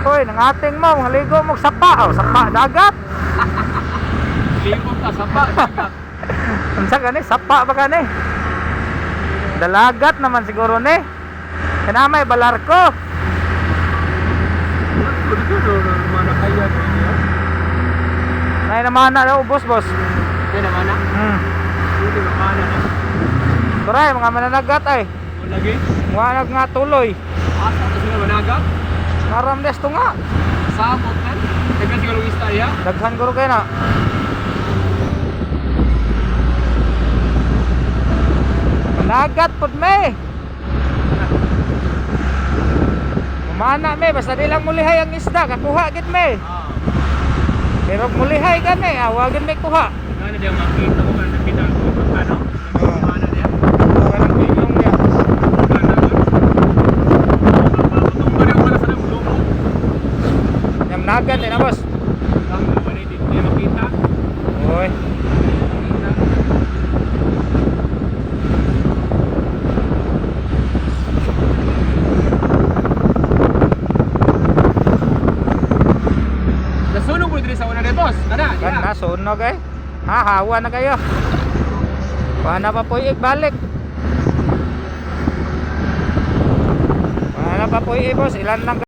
Hoy, nangating mo, mga ligo mo sapa, oh, sapa dagat. Limog ka sapa. Dagat. Unsa gani sapa ba gani? Dalagat naman siguro ni. Kanamay balarko. Mana kaya ko niya. Nay naman na ubos, boss. Hindi naman na. Hindi naman na. Turay, mga mananagat ay. Wala lagi. Mga nga tuloy. Asa to sila managat? Karam desto nga. Sabot man. Daghan siguro isda ya. Daghan guro kay na. Managat pud me. Kumana me, basta di lang mulihay ang isda, kakuha gid me. Ah. Pero mulihay gani, awa gid me kuha. Gana diya makita ko kana nakita ko ano? Mana diya? Kanang gulong niya. Gana gud. Tumba rin pala sa lumok. Yam nagan din na, boss. Ang wala di di makita. Oy. Makita. Nasunog ko diri sa una de boss. Kana, Kan diya. nasunog eh. Ha, hawa na kayo. Wala pa po balik. Wala pa po boss, ilan lang